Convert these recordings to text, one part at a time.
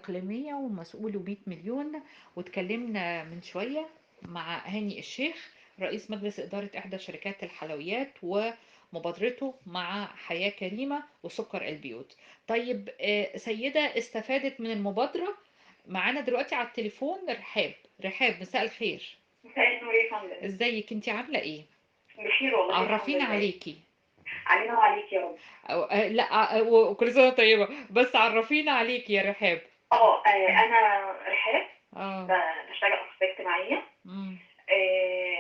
الإقليمية ومسؤوله 100 مليون. واتكلمنا من شوية مع هاني الشيخ رئيس مجلس إدارة إحدى شركات الحلويات ومبادرته مع حياة كريمة وسكر البيوت. طيب سيدة استفادت من المبادرة معانا دلوقتي على التليفون، رحاب. رحاب مساء الخير. مساء النور يا فندم. ازيك، انت عاملة ايه؟ بخير والله الحمد عرفينا لله. عليكي. علينا وعليك يا رب. أو لا، وكل سنة طيبة، بس عرفينا عليكي يا رحاب. انا رحاب. بشتغل اخصائية اجتماعية.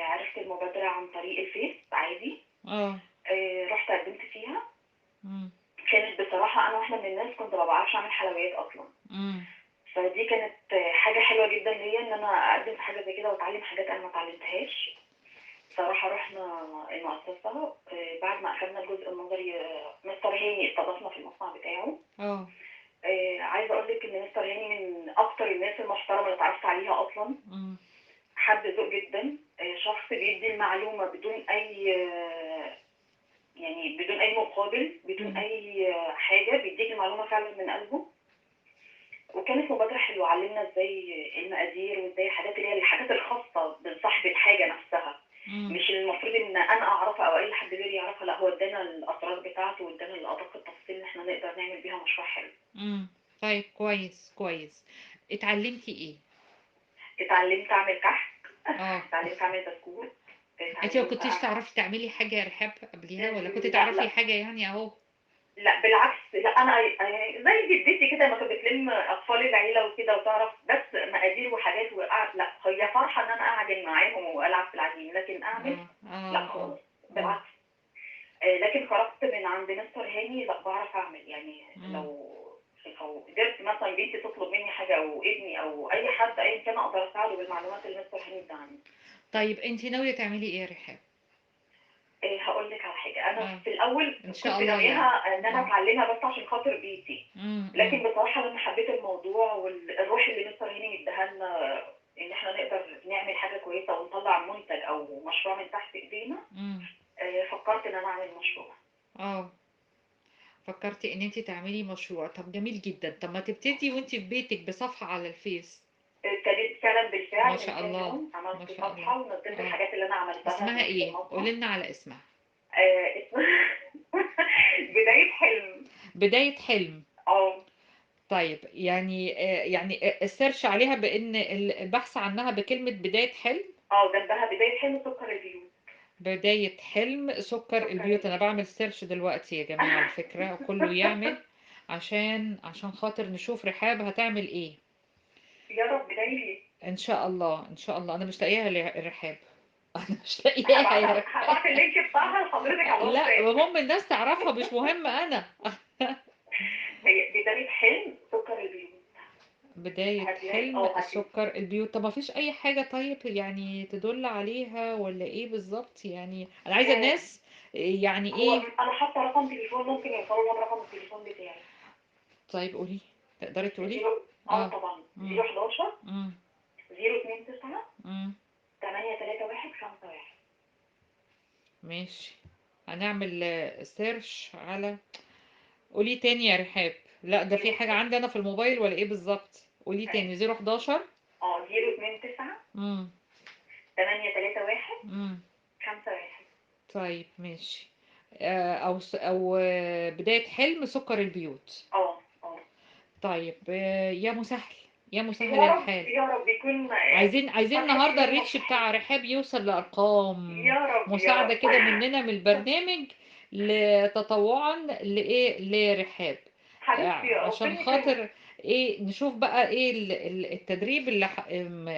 عرفت المبادرة عن طريق الفيس عادي. رحت قدمت فيها. كانت بصراحة انا واحدة من الناس كنت ما بعرفش اعمل حلويات اصلا. فدي كانت حاجة حلوة جدا ليا ان انا اقدم في حاجة زي كده واتعلم حاجات انا ما اتعلمتهاش. صراحة رحنا المؤسسة بعد ما أخدنا الجزء النظري، مستر هاني استضافنا في المصنع بتاعه. عايزة أقول لك إن مستر هاني من أكتر الناس المحترمة اللي اتعرفت عليها أصلاً. حد ذوق جداً، شخص بيدي المعلومة بدون أي، يعني بدون أي مقابل، بدون أي حاجة، بيديك المعلومة فعلاً من قلبه. وكانت مبادرة حلوة، علمنا إزاي المقادير وإزاي الحاجات اللي هي الحاجات الخاصة بصاحب الحاجة نفسها. مش المفروض ان انا اعرفها او اي حد غيري يعرفها، لا هو ادانا الاسرار بتاعته وادانا الادق التفاصيل اللي احنا نقدر نعمل بيها مشروع حلو. طيب كويس كويس. اتعلمتي ايه؟ اتعلمت اعمل كحك. اتعلمت اعمل بسكوت. انت ما كنتيش تعرفي تعملي حاجة يا رحاب قبليها، ولا كنت تعرفي حاجة يعني اهو؟ لا بالعكس، لا انا زي جدتي كده ما كانت بتلم اطفال العيلة وكده وتعرف بس مقادير وحاجات لا هي فرحه ان انا اعجن معاهم والعب في العجين، لكن اعمل لا خالص بالعكس. لكن خرجت من عند مستر هاني لا بعرف اعمل، يعني لو قدرت مثلا بنتي تطلب مني حاجة او ابني او اي حد ايا كان اقدر اساعده بالمعلومات اللي مستر هاني اداها. طيب انت ناوية تعملي ايه يا رحاب؟ هقول لك على حاجة. انا في الاول إن شاء كنت الله ناويها يعني. ان انا اتعلمها بس عشان خاطر بيتي. لكن بصراحة لما حبيت الموضوع والروح اللي مستر هاني مديها لنا ان احنا نقدر نعمل حاجة كويسة ونطلع منتج او مشروع من تحت ايدينا، فكرت ان انا اعمل مشروع. فكرتي ان انت تعملي مشروع. طب جميل جدا. طب ما تبتدي وانت في بيتك بصفحة على الفيس. ابتديت فعلا بالفعل. ما شاء الله. عملت ما شاء صفحة الله. ونزلت الحاجات اللي انا عملتها. اسمها ايه؟ قولي لنا على اسمها. اسمها بداية حلم. بداية حلم. طيب يعني السيرش عليها بان البحث عنها بكلمة بداية حلم. جنبها بداية حلم سكر البيوت. بداية حلم سكر البيوت. انا بعمل search دلوقتي يا جماعة على فكرة، وكله يعمل عشان خاطر نشوف رحاب هتعمل ايه. يا رب دايلي ان شاء الله. ان شاء الله. انا مش لاقيها لرحاب. انا مش لاقياها يا رحاب. هبعت ال link بتاعها لحضرتك على الواتساب. لا المهم الناس تعرفها، مش مهم انا. هي بداية حلم سكر البيوت. بداية حلم سكر البيوت. طب ما فيش اي حاجة طيب يعني تدل عليها ولا ايه بالظبط؟ يعني انا عايزة الناس يعني ايه. انا حاطة رقم تليفون، ممكن يوصلوا لها برقم التليفون بتاعي. طيب قولي، تقدري تقولي؟ طبعا. 011 029 83151. ماشي، هنعمل search على. قولي تاني يا رحاب. لا ده في حاجة عندي أنا في الموبايل ولا إيه بالظبط؟ قولي تاني. 011 029 831 51. طيب ماشي. أو بداية حلم سكر البيوت. طيب يا مسهل يا مسهل يا الحال. يا رب يكون عايزين النهارده ال reach بتاع رحاب يوصل لارقام. يا رب مساعدة كده مننا من البرنامج لتطوعا لايه لرحاب، عشان خاطر ايه نشوف بقى ايه التدريب اللي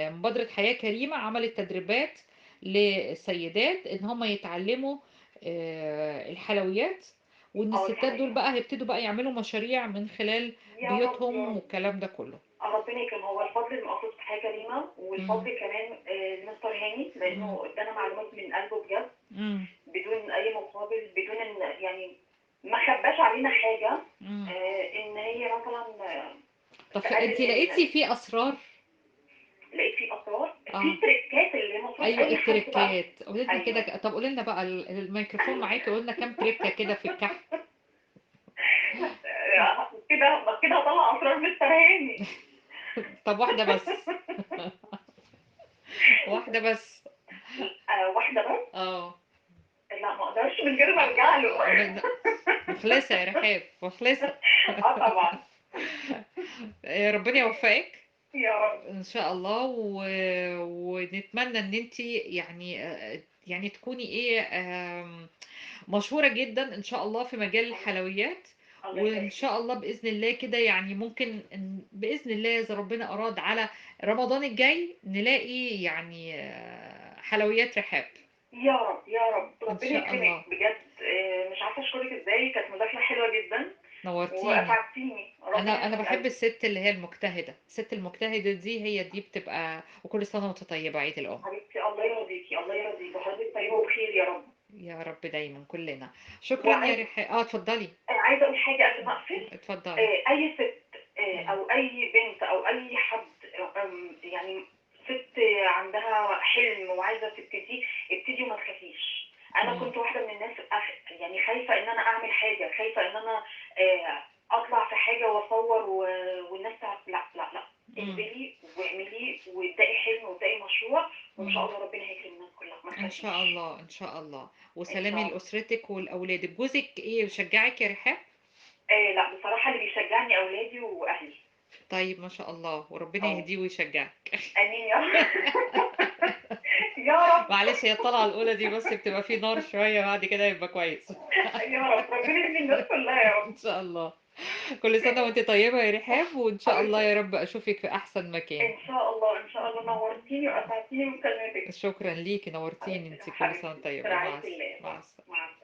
مبادرة حياة كريمة عملت تدريبات للسيدات ان هم يتعلموا الحلويات، وان الستات دول بقى هيبتدوا بقى يعملوا مشاريع من خلال بيوتهم والكلام ده كله. ربنا يكرم. هو الفضل المقصود في حياة كريمة، والفضل كمان لمستر هاني لانه ادانا معلومات من قلبه بجد بدون اي مقابل، بدون ان يعني ما خباش علينا حاجة. ان هي مثلا. طب انت لقيتي في اسرار؟ لقيت في اسرار، في تريكات اللي المفروض. ايوه التريكات قولي لنا كده. طب قولي لنا بقى، الميكروفون معاكي، قولي لنا كام تريكه كده في الكحك. كده هطلع اسرار مستر هاني. طب واحدة بس. واحدة بس. واحدة بس؟ اه. لا ما اقدرش من غير ما ارجع له. مخلصة يا رحاب، مخلصة. اه طبعا. ربنا يوفقك يا رب ان شاء الله، ونتمنى ان انت يعني تكوني ايه مشهورة جدا ان شاء الله في مجال الحلويات، وان شاء الله باذن الله كده يعني ممكن باذن الله اذا ربنا اراد على رمضان الجاي نلاقي يعني حلويات رحاب. يا رب يا رب، ربنا يكرمك بجد. مش عارفه اشكرك ازاي، كانت مداخله حلوة جدا، نورتيني واسعدتيني. انا بحب الست اللي هي المجتهده، الست المجتهده دي هي دي بتبقى. وكل سنة وانت طيبة، عيد الام. حبيبتي الله يرضيكي، الله يرضيكي، وحضرتك طيبة وبخير يا رب. يا رب دايما كلنا. شكرا يا رحاب. اتفضلي. عايزه اقول حاجة قبل ما اقفل. اتفضلي. اي ست او اي بنت او اي حد، يعني ست عندها حلم وعايزه تبتدي، ابتدي وما تخافيش. انا كنت واحدة من الناس يعني خايفة ان انا اعمل حاجة، خايفة ان انا اطلع في حاجة واصور والناس لا لا لا، انزلي واعملي وابدأي حلم وابدأي مشروع، وان شاء الله ربنا هيكرم الناس كلها. ان شاء الله ان شاء الله. وسلامي لاسرتك ولاولادك. جوزك ايه بيشجعك يا رحاب؟ لا بصراحة اللي بيشجعني اولادي واهلي. طيب ما شاء الله، وربنا يهديه ويشجعك. امين يا رب. يا رب. معلش هي الطلعة الاولى دي بس بتبقى في نار شوية، بعد كده يبقى كويس. يا رب ربنا يهدي الناس كلها يا رب. ان شاء الله. كل سنة وانت طيبة يا رحاب، وان شاء الله يا رب اشوفك في احسن مكان ان شاء الله. ان شاء الله نورتيني واسعدتيني بمكالمتك. شكرا ليكي، نورتيني انت. كل سنة وانت طيبة. مع السلامة.